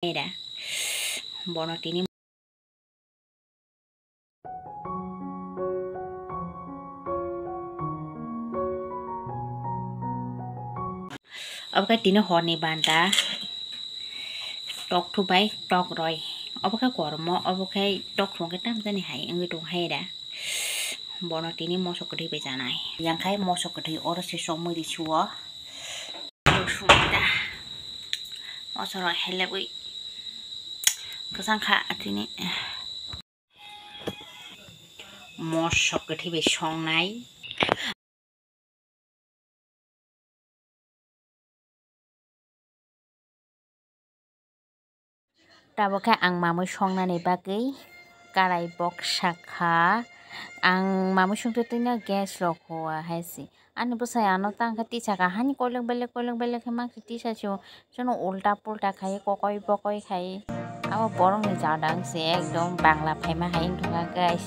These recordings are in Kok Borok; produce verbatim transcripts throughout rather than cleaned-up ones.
Era. Bono tini Obo khe tini horni banta tok thu bai tok roi. Obo khe kormo, obo khe tok thung khe tamjani hai wngwi tong hai da. Bono tini moso kwthwi bai chanai. Yang khai moso kwthwi oro se chomwi ri suo. Sumai da. Moso roi hai lebwi kwchang kha tini. Moso kwthwi bai songnai. Tabuk khe ang mamui songnani bagwi karai boksa kha. Ang mamui songtwi twino gas rok hua hai se. Ani bwsai ano tang khe tisa kha, hani koilok belek koilok belek khe mang se tisa se o. Chwngno ulta pulta khai kokoi bokoi khai. Abo borokni jadang se ekdom bangla phaima hai wngkha guys.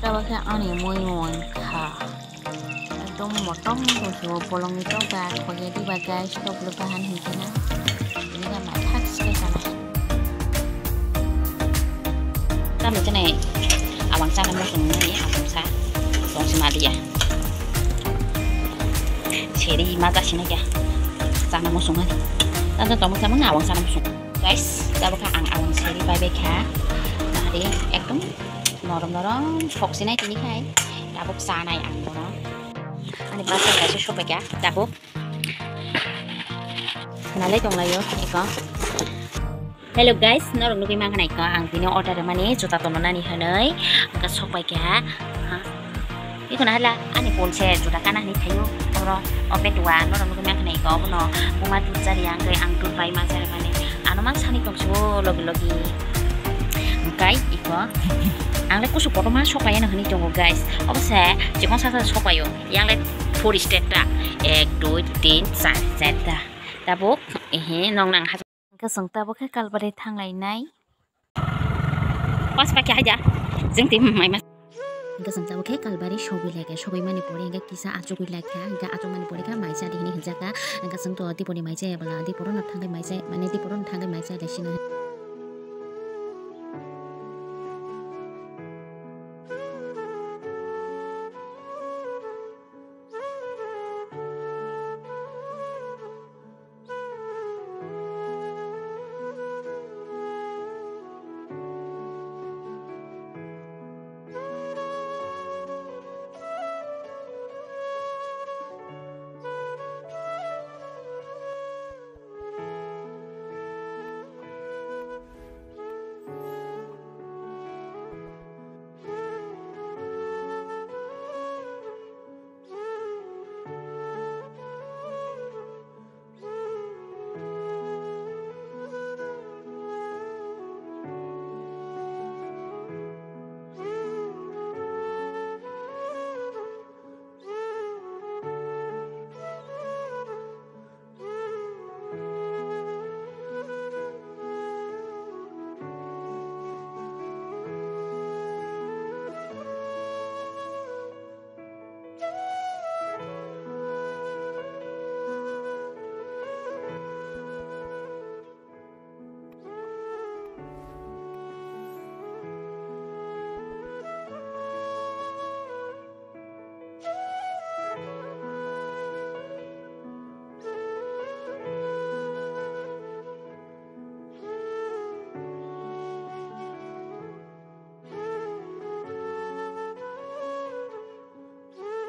Tabuk khe ani mui wngkha. Ekdom motom tongsibo bolongni tokda khoye diba guys, tok bwlwk bahan hinkhe na. Ini khe mai thak se sana. Tamo chene awang sana mosong nani awang sa tongsi ma dia. Seri ma ta sina kya sana mosong nani. Tamo tamo sama awang sana mosong. Guys, tabuk kha ang awang seri bai bai kha. Nari ekdom norom norom sok sinai tini khai. Tabuk sanai ang bono. Ani basa kaisa sopai kha. Tabuk. Nalai tonglaio eko. Hello guys, norok nugui mankha naiko ang tini order mani juta tono nani hwnwi. Angka sopai kha. Ha. Iko na hala ani phone se juta kana hwnwi thaio. Oro ope tua norok nugui mankha naiko obono buma dut jari ang tei ang dut bai ma jari mani. Ano mang sani tongsibo logi logi. Angkai iko. Ang le kusu kotorma sopai na hwnwi tongo guys. Obo se chikon sa sa sopaio. Yang le four step ta. Ek, dui, tin, char, char ta. Tabuk, ehe, nong nang ha. Hwnkhe chwng tabuk khe Kalbari thanglainai. Pas pa kya haja? Jeng tim mai mas. Hwnkhe chwng tabuk khe Kalbari sogwi laikha, sogwi mani pore hwnkhe kisa achugwi laikha, hwnkhe achuk mani pore khe maisa di hini hwnjakha, hwnkhe chwng to dipori maisa ya bwla, diporo no thangwi maisa, mane diporo no thangwi maisa de sino.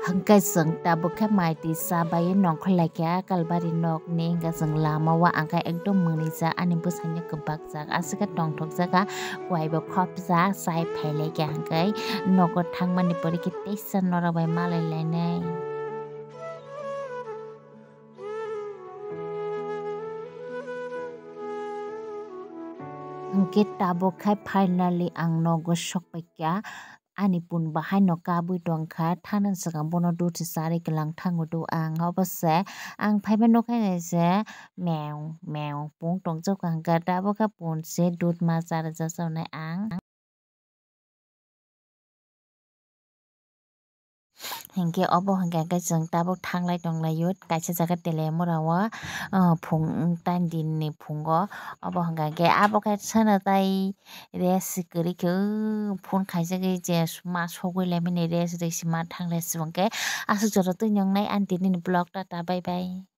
Hwnkhe chwng tabuk khe mai twi cha bai nongkhor laikha Kalbari nokni, hwnkhe chwng lama o ang khe ekdom mwnwijak, ani bwsano kwbakjak, aswk khe tongthokjak kha, kuaibo khopjak, chai phai laikha, hwnkhe nogo thangmani pore khe teisa norok bai malai lainai. Hwnkhe tabuk khe finally ang nogo sokpaikha. Ani pun bahaino kabwi tongkha, thana swkang bono dudh se charwi kwlang thango do ang. Obo se ang phaiba nukha nai se mew mew pung tongjakha hwnkhe, tabuk khe pun se dudh ma charwjak nai ang. Hinkhe obo hwnkhe khe chwng tabuk thanglai tonglaio, kaisa jaga Teliamura o, ah, phung, tain din ni phungo. Obo hwnkhe khe abo khe sono tai rest kwrwi khe, o, phone khaijagwi je ma sogwi laimani rest rwi se ma thanglai se hwnkhe. Aswk joto twi nwngnai ani tini ni vlog, tata bye bye.